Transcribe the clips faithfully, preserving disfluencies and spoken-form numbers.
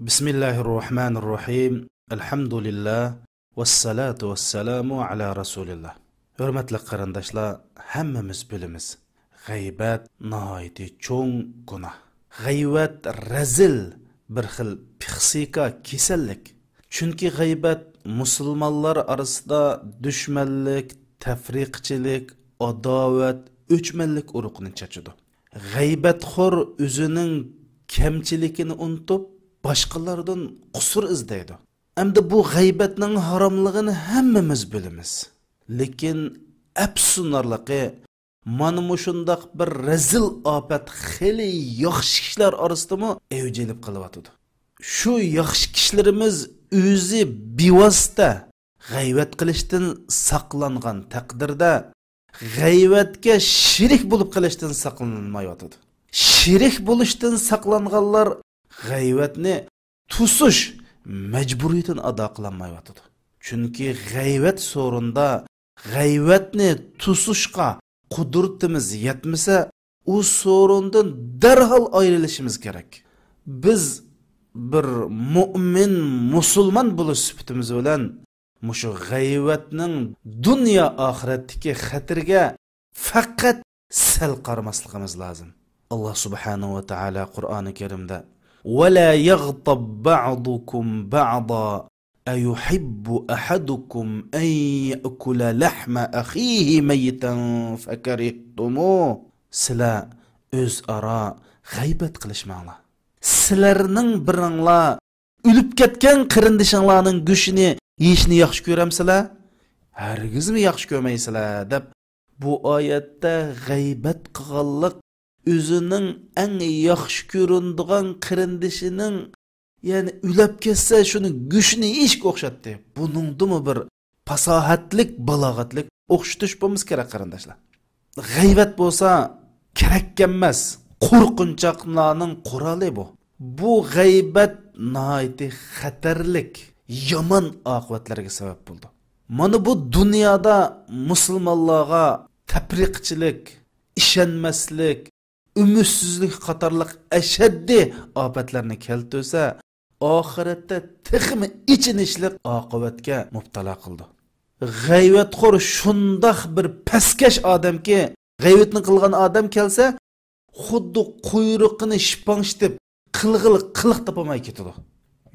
بىسمىللاھىررەھمانىررەھىم. ئەلھەمدۇلىللاھ. ۋەسسالاتۇ ۋەسسالامۇ ئالا رەسۇلىللاھ. ھۆرمەتلىك قېرىنداشلار، ھەممىمىز بىلىمىز، غەيۋەت ناھايىتى چوڭ گۇناھ. غەيۋەت رەزىل بىر خىل پسىخىكا كېسەللىك. چۈنكى غەيۋەت مۇسۇلمانلار ئارىسىدا دۈشمەنلىك، تەپرىقىچىلىك، ئاداۋەت، ئۆچمەنلىك ئۇرۇقىنى چاچىدۇ. غەيۋەتخور ئۆزىنىڭ كەمچىلىكىنى ئۇنتۇپ، باشقىلاردىن قۇسۇر ئىزدەيدۇ. ئەمدى بۇ غەيۋەتنىڭ ھاراملىقىنى ھەممىمىز بىلىمىز. لېكىن ئەپسۇسلىنارلىقى، مانا مۇشۇنداق بىر رەزىل ئاپەت خېلى ياخشى كىشىلەر ئارىسىدىمۇ ئەۋج ئېلىپ قېلىۋاتىدۇ. شۇ ياخشى كىشىلىرىمىز ئۆزى بىۋاسىتە غەيۋەت قىلىشتىن ساقلانغان تەقدىردە، غەيۋەتكە شېرىك بولۇپ قېلىشتىن ساقلىنالمايۋاتىدۇ. شېرىك بولۇشتىن ساقلانغانلار غەيۋەتنى توسۇش مەجبۇرىيىتىنى ئادا قىلالمايۋاتىدۇ. چۈنكى غەيۋەت سورۇندا غەيۋەتنى توسۇشقا قۇدرىتىمىز يەتمىسە، ئۇ سورۇندىن دەرھال ئايرىلىشىمىز كېرەك. بىز بىر مۇئمىن، مۇسۇلمان بولۇش سۈپىتىمىز بىلەن مۇشۇ غەيۋەتنىڭ دۇنيا ئاخىرەتتىكى خەتىرىگە پەقەت سەل قارىماسلىقىمىز لازىم. ئاللا سۇبھانەھۇ ۋە تائالا قۇرئانى كەرىمدە، «ولا يغتب بعضكم بعضا أيحب أحدكم أن يأكل لحم أخيه ميتا فكرهتموه.» سىلەر ئۆزئارا غەيۋەت قىلىشماڭلار. سىلەرنىڭ بىرىڭلار ئۆلۈپ كەتكەن قېرىندىشىڭلارنىڭ گۆشىنى يېيىشنى ياخشى كۆرەمسىلەر؟ ھەرگىزمۇ ياخشى كۆرمەيسىلەر، دەپ، بۇ ئايەتتە غەيۋەت قىلغانلىق ئۆزىنىڭ ئەڭ ياخشى كۆرۈنىدىغان قېرىندىشىنىڭ، يەنى ئۆلۈپ كەتسە، شۇنىڭ گۆشىنى يېيىشكە ئوخشاتتى. بۇنىڭدىمۇ بىر پاساھەتلىك، بالاغەتلىك ئوخشىتىش بولمىسا كېرەك، قېرىنداشلار. غەيۋەت بولسا كېرەككەنمەس، قورقۇنچاقلارنىڭ قورالى بۇ. بۇ غەيۋەت ناھايىتى خەتەرلىك، يامان ئاقىۋەتلەرگە سەۋەب بولىدۇ. مانا بۇ دۇنيادا مۇسۇلمانلارغا تەپرىقىچىلىك، ئىشەنمەسلىك، ئۈمىدسىزلىك قاتارلىق ئەشەددىي ئاپەتلەرنى كەلتۈرسە، ئاخىرەتتە تېخىمۇ ئېچىنىشلىق ئاقىۋەتكە مۇپتىلا قىلىدۇ. غەيۋەتخور شۇنداق بىر پەسكەش ئادەمكى، غەيۋىتىنى قىلغان ئادەم كەلسە، خۇددى قۇيرۇقىنى شىپاڭشىتىپ، قىلغىلى قىلىق تاپالماي كېتىدۇ.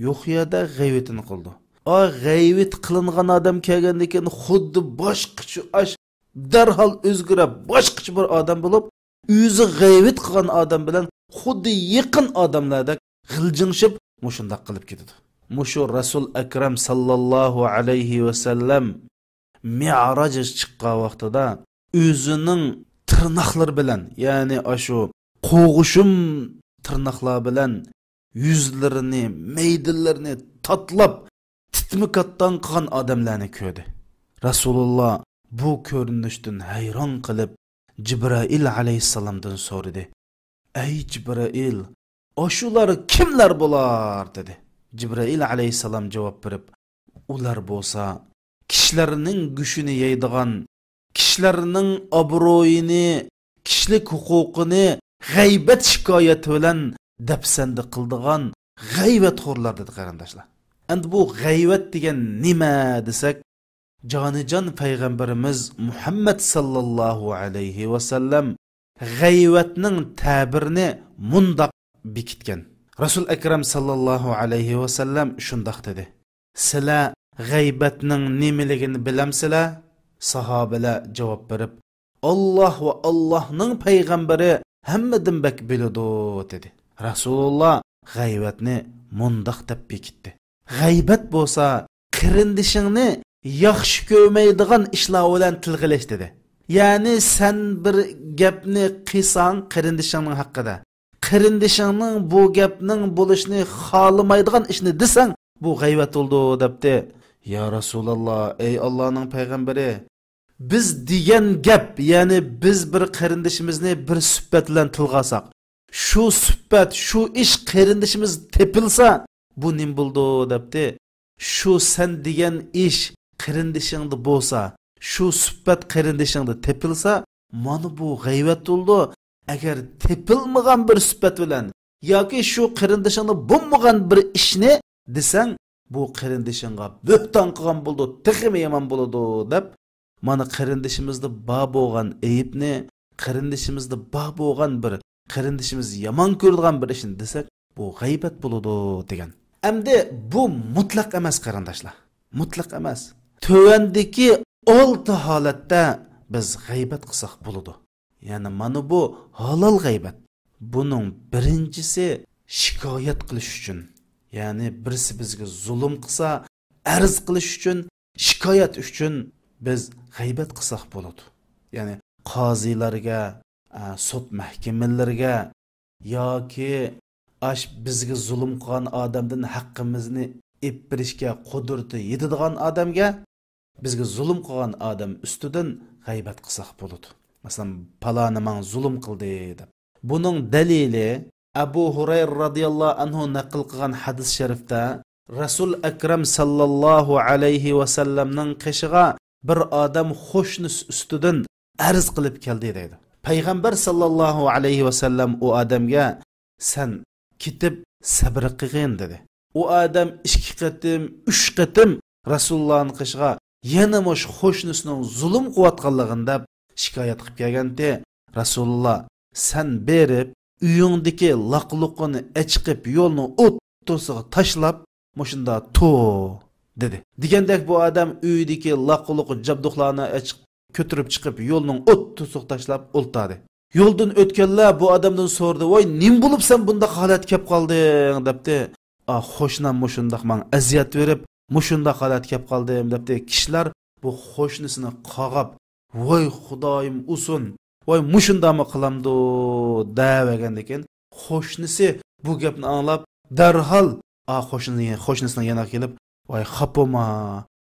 يوق يەردە غەيۋىتىنى قىلىدۇ. ئا، غەيۋىتى قىلىنغان ئادەم كەلگەندىن كېيىن خۇددى باشقىچە ئاش، دەرھال ئۆزگىرىپ، باشقىچە بىر ئادەم بولۇپ، ئۆزى غەيۋىتى قىلغان ئادەم بىلەن خۇددى يېقىن ئادەملەردەك غىلجىڭشىپ، مۇشۇنداق قىلىپ كېتىدۇ. مۇشۇ رەسۇل ئەكرەم ساللاللاھۇ ئەلەيھى ۋەسەللەم مىئراجغا چىققان ۋاقتىدا ئۆزىنىڭ تىرناقلىرى بىلەن، يەنى ئاشۇ قوغۇشۇم تىرناقلار بىلەن يۈزلىرىنى، مەيدىلىرىنى تاتىلاپ، تىتمىكاتتان قىلغان ئادەملەرنى كۆردى. رەسۇلۇللا بۇ كۆرۈنۈشتىن ھەيران قېلىپ، جىبرائىل ئەلەيھىسسالامدىن سورىدى، «ئەي جىبرائىل، ئاشۇلار كىملەر بۇلار؟» دېدى. جىبرائىل ئەلەيھىسسالام جاۋاب بېرىپ، «ئۇلار بولسا كىشىلەرنىڭ گۆشىنى يەيدىغان، كىشىلەرنىڭ ئابرۇيىنى، كىشىلىك ھوقۇقىنى غەيۋەت شىكايەت بىلەن دەپسەندە قىلىدىغان غەيۋەتخورلار» دېدى، قېرىنداشلار. ئەمدى بۇ غەيۋەت دېگەن نېمە دېسەك، جانىجان پەيغەمبىرىمىز مۇھەممەد ساللاللاھۇ ئەلەيھى ۋەسەللەم غەيۋەتنىڭ تەبىرىنى مۇنداق بېكىتكەن. رەسۇل ئەكرەم ساللاللاھۇ ئەلەيھى ۋەسەللەم شۇنداق دېدى، «سىلەر غەيۋەتنىڭ نېمىلىكىنى بىلەمسىلەر؟» ساھابىلەر جاۋاب بېرىپ، «ئاللا ۋە ئاللانىڭ پەيغەمبىرى ھەممىدىن بەك بىلىدۇ» دېدى. رەسۇلۇللا غەيۋەتنى مۇنداق دەپ بېكىتتى، «غەيۋەت بولسا قېرىندىشىڭنى ياخشى كۆرمەيدىغان ئىشلار بىلەن تىلغا ئېلىش» دېدى. يەنى سەن بىر گەپنى قىلساڭ قېرىندىشىڭنىڭ ھەققىدە، قېرىندىشىڭنىڭ بۇ گەپنىڭ بولۇشىنى خالىمايدىغان ئىشنى دېسەڭ، بۇ غەيۋەت بولىدۇ دەپتۇ. يا رەسۇلاللا، ئەي ئاللانىڭ پەيغەمبىرى، بىز دېگەن گەپ، يەنى بىز بىر قېرىندىشىمىزنى بىر سۈپەت بىلەن تىلغا ئالساق، شۇ سۈپەت، شۇ ئىش قېرىندىشىمىز تېپىلسا، بۇ نېمە بولىدۇ دەپتۇ. شۇ سەن دېگەن ئىش قېرىندىشىڭدا بولسا، شۇ سۈپەت قېرىندىشىڭدا تېپىلسا، مانا بۇ غەيۋەت بولىدۇ. ئەگەر تېپىلمىغان بىر سۈپەت بىلەن، ياكى شۇ قېرىندىشىڭدا بولمىغان بىر ئىشنى دېسەڭ، بۇ قېرىندىشىڭغا بۆھتان قىلغان بولىدۇ، تېخىمۇ يامان بولىدۇ، دەپ، مانا قېرىندىشىمىزدا بار بولغان ئەيىبنى، قېرىندىشىمىزدا بار بولغان بىر، قېرىندىشىمىز يامان كۆرىدىغان بىر ئىشنى دېسەك، بۇ غەيۋەت بولىدۇ، دېگەن. ئەمدى بۇ مۇتلەق ئەمەس، قېرىنداشلار. مۇتلەق ئەمەس. تۆۋەندىكى ئالتە ھالەتتە بىز غەيۋەت قىلساق بولىدۇ. يەنى مانا بۇ ھالال غەيۋەت. بۇنىڭ بىرىنچىسى شىكايەت قىلىش ئۈچۈن. يەنى بىرسى بىزگە زۇلۇم قىلسا، ئەرز قىلىش ئۈچۈن، شىكايەت ئۈچۈن بىز غەيۋەت قىلساق بولىدۇ. يەنى قازىلارگە، ئە، سوت مەھكىمىلىرىگە ياكى ئاش بىزگە زۇلۇم قىلغان ئادەمدىن ھەققىمىزنى ئېلىپ بېرىشكە قۇدرىتى يېتىدىغان ئادەمگە، بىزگە زۇلۇم قىلغان ئادەم ئۈستىدىن غەيۋەت قىلساق بولىدۇ. مەسىلەن، پالانى ماڭا زۇلۇم قىلدى دەپ. بۇنىڭ دەلىلى ئەبۇ ھۇرەيرە رازىياللاھۇ ئەنھۇ نەقىل قىلغان ھەدىس شەرىفتە، رەسۇل ئەكرەم ساللاللاھۇ ئەلەيھى ۋەسەللەمنىڭ قېشىغا بىر ئادەم قوشنىسى ئۈستىدىن ئەرز قىلىپ كەلدى دەيدۇ. پەيغەمبەر ساللاللاھۇ ئەلەيھى ۋەسەللەم ئۇ ئادەمگە، سەن كېتىپ سەبرى قىلغىن، دېدى. ئۇ ئادەم ئىككى قېتىم، ئۈچ قېتىم رەسۇلۇللانىڭ قېشىغا يەنە مۇشۇ قوشنىسىنىڭ زۇلۇم قىلىۋاتقانلىقىنى دەپ شىكايەت قىلىپ كەلگەنتى. رەسۇلۇللا، سەن بېرىپ ئۆيۈڭدىكى لاقلۇقىنى ئەچىقىپ يولنىڭ ئوتتۇرىسىغا تاشلاپ، مۇشۇندا تۇر، دېدى. دېگەندەك بۇ ئادەم ئۆيىدىكى لاقلۇق جابدۇقلارنى ئەچىق كۆتۈرۈپ چىقىپ يولنىڭ ئوتتۇرىسىغا تاشلاپ ئولتۇردى. يولدىن ئۆتكەنلەر بۇ ئادەمدىن سورىدى، ۋاي، نېمە بولۇپ سەن بۇنداق ھالەتكە كەپ قالدىڭ؟ دەپتى. ئا، قوشنام مۇشۇنداق ماڭا ئەزىيەت بېرىپ، مۇشۇنداق ھالەتكە كەپ قالدىم، دەپتى. كىشىلەر بۇ قوشنىسىنى قاغاپ، ۋاي خۇدايىم ئۇسۇن، ۋاي مۇشۇنداقمۇ قىلامدۇ، دەۋەرگەندىن كېيىن، قوشنىسى بۇ گەپنى ئاڭلاپ، دەرھال، ئا، قوشنىسى، قوشنىسىنىڭ يېنىغا كېلىپ، ۋاي خاپا بولما،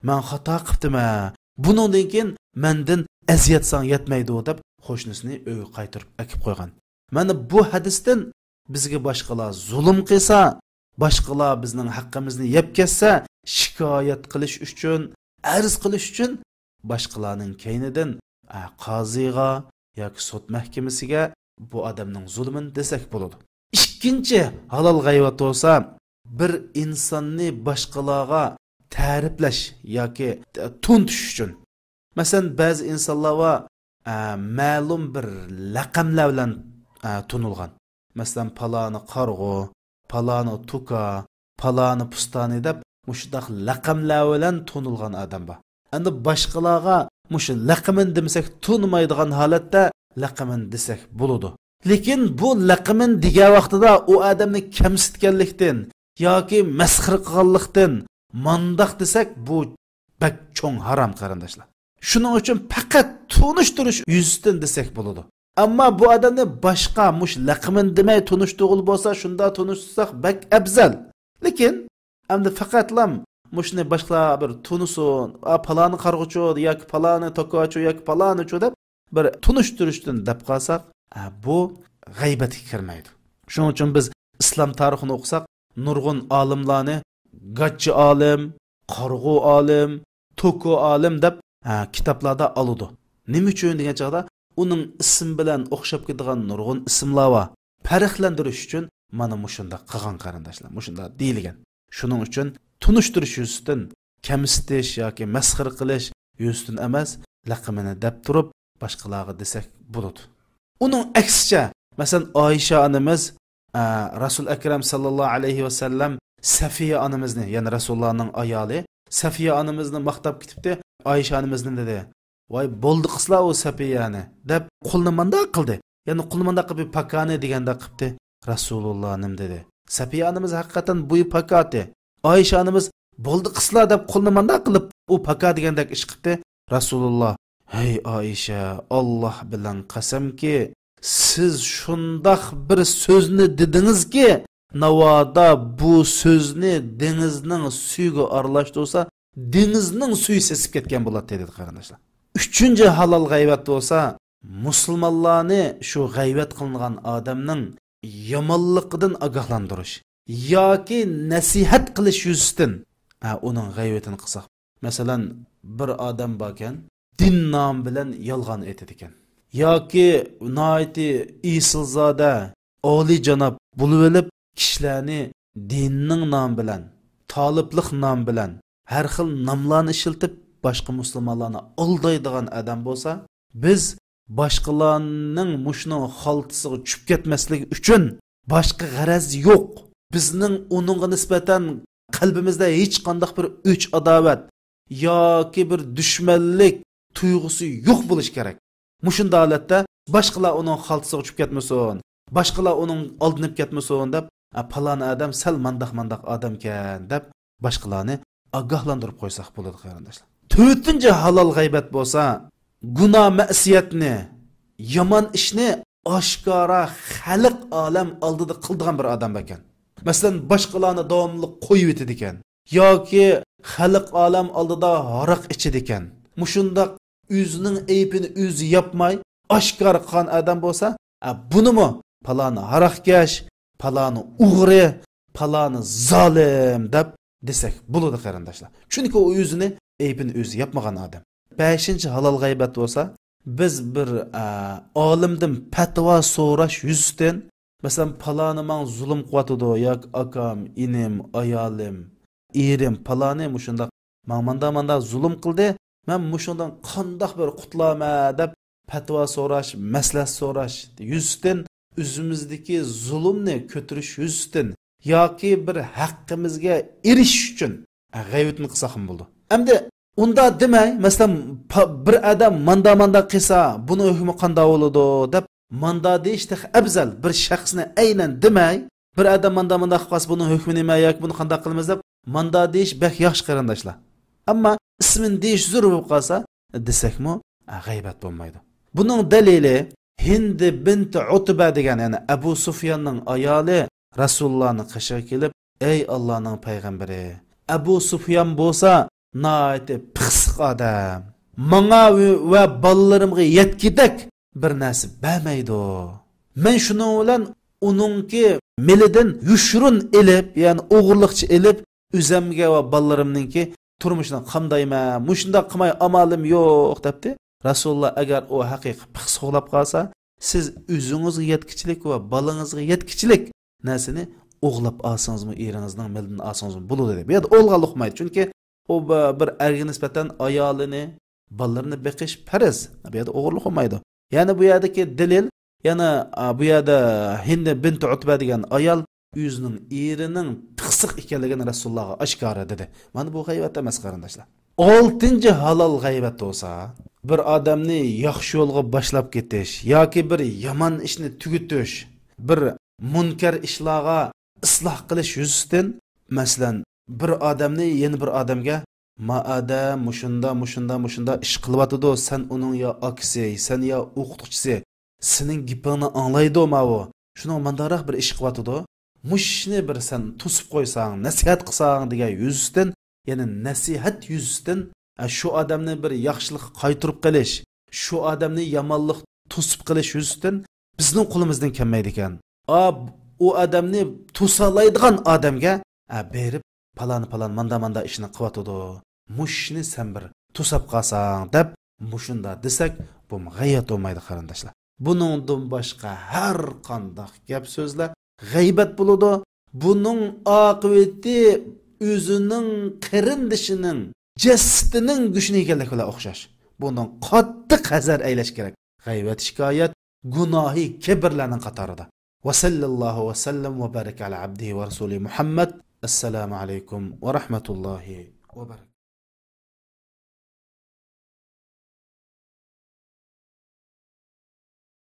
مەن خاتا قىپتىمەن، بۇنىڭدىن كېيىن مەندىن ئەزىيەت ساڭا يەتمەيدۇ، دەپ قوشنىسىنى ئۆيگە قايتۇرۇپ ئەكىپ قويغان. مانا بۇ ھەدىستىن بىزگە باشقىلار زۇلۇم قىلسا، باشقىلار بىزنىڭ ھەققىمىزنى يەپ كەتسە، شىكايەت قىلىش ئۈچۈن، ئەرز قىلىش ئۈچۈن باشقىلارنىڭ كەينىدىن، ئە، قازىغا ياكى سوت مەھكىمىسىگە بۇ ئادەمنىڭ زۇلۇمىنى دېسەك بولىدۇ. ئىككىنچى ھالال غەيۋەت بولسا، بىر ئىنساننى باشقىلارغا تەرىپلەش ياكى تونۇتۇش ئۈچۈن. مەسىلەن، بەزى ئىنسانلار بار، ئە، مەلۇم بىر لەقەملەر بىلەن، ئە، تونۇلغان. مەسىلەن، پالانى قارىغۇ، پالانى توكا، پالانى پۇستانى دەپ مۇشۇنداق لەقەملەر بىلەن تونۇلغان ئادەم بار. ئەمدى باشقىلارغا مۇشۇ لەقىمىنى دېمىسەك، تونۇمايدىغان ھالەتتە لەقىمىنى دېسەك بولىدۇ. لېكىن بۇ لەقىمىنى دېگەن ۋاقتىدا ئۇ ئادەمنى كەمسىتكەنلىكتىن ياكى مەسخىرە قىلغانلىقتىن مانداق دېسەك، بۇ بەك چوڭ ھارام، قېرىنداشلار. شۇنىڭ ئۈچۈن پەقەت تونۇشتۇرۇش يۈزىسىدىن دېسەك بولىدۇ. ئەمما بۇ ئادەمنى باشقا مۇشۇ لەقىمىنى دېمەي تونۇشتۇرغىلى بولسا، شۇنداق تونۇشتۇرساق بەك ئەۋزەل. لېكىن ئەمدى پەقەتلام مۇشۇنى باشقىلار بىر تونۇسۇن، ئا، پالانى قارىغۇچۇ ياكى پالانى توكاچۇ ياكى پالانىچۇ دەپ بىر تونۇشتۇرۇشتىن دەپ قالساق، ئا، بۇ غەيۋەتكە كىرمەيدۇ. شۇنىڭ ئۈچۈن بىز ئىسلام تارىخىنى ئوقۇساق، نۇرغۇن ئالىملارنى گاچچى ئالىم، قارىغۇ ئالىم، توكو ئالىم دەپ، ھە، كىتابلاردا ئالىدۇ. نېمە ئۈچۈن دېگەن چاغدا، ئۇنىڭ ئىسمى بىلەن ئوخشاپ كېتىدىغان نۇرغۇن ئىسىملار بار. پەرقلەندۈرۈش ئۈچۈن مانا مۇشۇنداق قىلغان، قېرىنداشلار، مۇشۇنداق دېيىلگەن. شۇنىڭ ئۈچۈن تونۇشتۇرۇش يۈزىسىدىن، كەمسىتىش ياكى مەسخىرە قىلىش يۈزىسىدىن ئەمەس، لەقىمىنى دەپ تۇرۇپ باشقىلارغا دېسەك بولىدۇ. ئۇنىڭ ئەكسىچە، مەسىلەن، ئائىشە ئانىمىز، ئە، رەسۇل ئەكرەم ساللاللاھۇ ئەلەيھى ۋەسەللەم سەفىيە ئانىمىزنى، يەنى رەسۇلۇللانىڭ ئايالى سەفىيە ئانىمىزنى ماختاپ كېتىپتۇ. ئائىشە ئانىمىز نېمە دېدى؟ ۋاي، بولدى قىسلا ئۇ سەپىيەنى، دەپ قولىنى مانداق قىلدى. يەنى قولىنى مانداق قىلىپ، پاكانى دېگەندەك قىپتى. رەسۇلۇللا نېمە دېدى؟ سەپىيە ئانىمىز ھەقىقەتەن بويى پاكاتى. ئائىشە ئانىمىز بولدى قىسلا دەپ قولىنى مانداق قىلىپ، ئۇ پاكا دېگەندەك ئىش قىپتى. رەسۇلۇللا، ھەي ئائىشە، ئاللا بىلەن قەسەمكى، سىز شۇنداق بىر سۆزنى دېدىڭىزكى، ناۋادا بۇ سۆزنى دېڭىزنىڭ سۈيىگە ئارىلاشتۇرسا، دېڭىزنىڭ سۈيى سېسىپ كەتكەن بولاتتى، دېدى، قېرىنداشلار. ئۈچىنچى ھالال غەيۋەت بولسا، مۇسۇلمانلارنى شۇ غەيۋەت قىلىنغان ئادەمنىڭ يامانلىقىدىن ئاگاھلاندۇرۇش ياكى نەسىھەت قىلىش يۈزىسىدىن، ھە، ئۇنىڭ غەيۋىتىنى قىلساق. مەسىلەن، بىر ئادەم باركەن، دىن نامى بىلەن يالغان ئېيتىدىكەن. ياكى ناھايىتى ئېسىلزادە، ئالىيجاناب بولۇۋېلىپ، كىشىلەرنى دىننىڭ نامى بىلەن، تالىپلىق نامى بىلەن، ھەر خىل ناملارنى ئىشلىتىپ، باشقا مۇسۇلمانلارنى ئالدايدىغان ئادەم بولسا، بىز باشقىلارنىڭ مۇشۇنىڭ خالتىسىغا چۈشۈپ كەتمەسلىكى ئۈچۈن باشقا غەرەز يوق. بىزنىڭ ئۇنىڭغا نىسبەتەن قەلبىمىزدە ھېچقانداق بىر ئۆچ-ئاداۋەت ياكى بىر دۈشمەنلىك تۇيغۇسى يوق بولۇشى كېرەك. مۇشۇنداق ھالەتتە باشقىلار ئۇنىڭ خالتىسىغا چۈشۈپ كەتمىسۇن، باشقىلار ئۇنىڭ ئالدىنىپ كەتمىسۇن دەپ، «ئە، پالان ئادەم سەل مانداق-مانداق ئادەمكەن» دەپ باشقىلارنى ئاگاھلاندۇرۇپ قويساق بولىدۇ، قېرىنداشلار. تۆتىنچى ھالال غەيۋەت بولسا، گۇناھ مەسىيەتنى، يامان ئىشنى ئاشكارا خەلق ئالەم ئالدىدا قىلىدىغان بىر ئادەم ئىكەن. مەسىلەن، باشقىلارنى داۋاملىق قويۇۋېتىدىكەن ياكى خەلق ئالەم ئالدىدا ھاراق ئىچىدىكەن. مۇشۇنداق ئۆزىنىڭ ئەيىبىنى ئۆزى ياپماي، ئاشكارا قىلغان ئادەم بولسا، «ئە، بۇنىمۇ پالانى ھاراقكەش، پالانى ئوغرى، پالانى زالىم» دەپ دېسەك بولىدۇ، قېرىنداشلار. چۈنكى ئۇ ئۆزىنى، ئەيىبىنى ئۆزى ياپمىغان ئادەم. بەشىنچى ھالال غەيۋەت بولسا، بىز بىر، ئە، ئالىمدىن پەتىۋا سوراش يۈزىسىدىن، مەسىلەن، پالانى ماڭا زۇلۇم قىلىۋاتىدۇ، ياكى ئاكام، ئىنىم، ئايالىم، ئېرىم، پالانى مۇشۇنداق ماڭا ماندا-ماندا زۇلۇم قىلدى، مەن مۇشۇنىڭدىن قانداق بىر قۇتۇلامەن دەپ پەتىۋا سوراش، مەسلىھەت سوراش يۈزىسىدىن ئۆزىمىزدىكى زۇلۇمنى كۆتۈرۈش يۈزىسىدىن ياكى بىر ھەققىمىزگە ئېرىشىش ئۈچۈن غەيۋىتىنى قىلساقمۇ بولىدۇ. ئەمدى ئۇنداق دېمەي، مەسىلەن، پا-، بىر ئادەم ماندا-ماندا قىلسا، بۇنىڭ ھۆكمى قانداق بولىدۇ دەپ ماندا دېيىش تېخى ئەۋزەل. بىر شەخسنى ئەينەن دېمەي، بىر ئادەم ماندا-ماندا قىلىپ قالسا، بۇنىڭ ھۆكمى نېمە ياكى بۇنى قانداق قىلىمىز دەپ ماندا دېيىش بەك ياخشى، قېرىنداشلار. ئەمما ئىسمىنى دېيىش زۆرۈر بولۇپ قالسا، دېسەكمۇ، ئە، غەيۋەت بولمايدۇ. بۇنىڭ دەلىلى ھىند بىنت ئۇتبە دېگەن، يەنى ئەبۇ سۇفياننىڭ ئايالى رەسۇلۇللانىڭ قېشىغا كېلىپ، «ئەي ئاللانىڭ پەيغەمبىرى، ئەبۇ سۇفيان بولسا ناھايىتى پىخسىق ئادەم. ماڭا ۋە بالىلىرىمغا يەتكۈدەك بىر نەرسە بەرمەيدۇ. مەن شۇنىڭ بىلەن ئۇنىڭكى مېلىدىن يوشۇرۇن ئېلىپ، يەنى ئوغرىلىقچە ئېلىپ، ئۆزەمگە ۋە بالىلىرىمنىڭكى تۇرمۇشىنى قامدايمەن. مۇشۇنداق قىلماي ئامالىم يوق» دەپتۇ. رەسۇلۇللا، «ئەگەر ئۇ ھەقىقىي پىخسىق ئۇخلاپ قالسا، سىز ئۆزىڭىزگە يەتكۈچىلىك ۋە بالىڭىزغا يەتكۈچىلىك نەرسىنى ئوغرىلاپ ئالسىڭىزمۇ، ئېرىڭىزنىڭ مېلىدىن ئالسىڭىزمۇ بولىدۇ» دېدى. بۇ يەردە ئوغرىغانلىق ئۇقمايدۇ. چۈنكى ئۇ بىر، بىر ئەرگە نىسبەتەن ئايالىنى، بالىلىرىنى بېقىش پەرز. بۇ يەردە ئوغرىلىق بولمايدۇ. يەنى بۇ يەردىكى دەلىل، يەنى، ئا، بۇ يەردە ھىند بىنت ئۇتبە دېگەن ئايال ئۆزىنىڭ ئېرىنىڭ پىخسىق ئىكەنلىكىنى رەسۇلۇللاغا ئاشكارا دېدى. مانا بۇ غەيۋەت ئەمەس، قېرىنداشلار. ئالتىنچى ھالال غەيۋەت بولسا، بىر ئادەمنى ياخشى يولغا باشلاپ كېتىش ياكى بىر يامان ئىشنى تۈگىتىش، بىر مۇنكەر ئىشلارغا ئىسلاھ قىلىش يۈزىسىدىن، مەسىلەن، بىر ئادەمنى يەنە بىر ئادەمگە، «ما ئادەم مۇشۇندا، مۇشۇندا، مۇشۇندا ئىش قىلىۋاتىدۇ، سەن ئۇنىڭ يا ئاكىسى، سەن يا ئوقۇتقۇچىسى، سېنىڭ گېپىڭنى ئاڭلايدۇ ماۋۇ، شۇنىڭ مانداقراق بىر ئىش قىلىۋاتىدۇ، مۇشۇ ئىشنى بىر سەن توسۇپ قويساڭ، نەسىھەت قىلساڭ» دېگەن يۈزىسىدىن، يەنى نەسىھەت يۈزىسىدىن، ئە، شۇ ئادەمنى بىر ياخشىلىققا قايتۇرۇپ قېلىش، شۇ ئادەمنى يامانلىق توسۇپ قېلىش يۈزىسىدىن بىزنىڭ قولىمىزدىن كەلمەيدىكەن. ئا، ئۇ ئادەمنى توسالايدىغان ئادەمگە، ئە، بېرىپ، «پالان، پالان، ماندا، ماندا ئىشنى قىلىۋاتىدۇ. مۇشۇ ئىشنى سەن بىر توساپ قالساڭ» دەپ، مۇشۇنداق دېسەك، بۇمۇ غەيۋەت بولمايدۇ، قېرىنداشلار. بۇنىڭدىن باشقا ھەر قانداق گەپ سۆزلەر غەيۋەت بولىدۇ. بۇنىڭ ئاقىۋىتى ئۆزىنىڭ قېرىندىشىنىڭ جەسىتىنىڭ گۆشىنى يېگەنلىك بىلەن ئوخشاش. بۇنىڭ قاتتىق ھەزەر ئەيلەش كېرەك. غەيۋەت شىكايەت، گۇناھى كەبىرلەرنىڭ قاتارىدا. ۋەسەللەللاھۇ ۋەسەللەم ۋە بارەك ئەلا ئابدىھى ۋە رەسۇلى مۇھەممەد. ئەسسالامۇ ئەلەيكۇم ۋە رەھمەتۇللاھى ۋە بەرەكاتۇھ.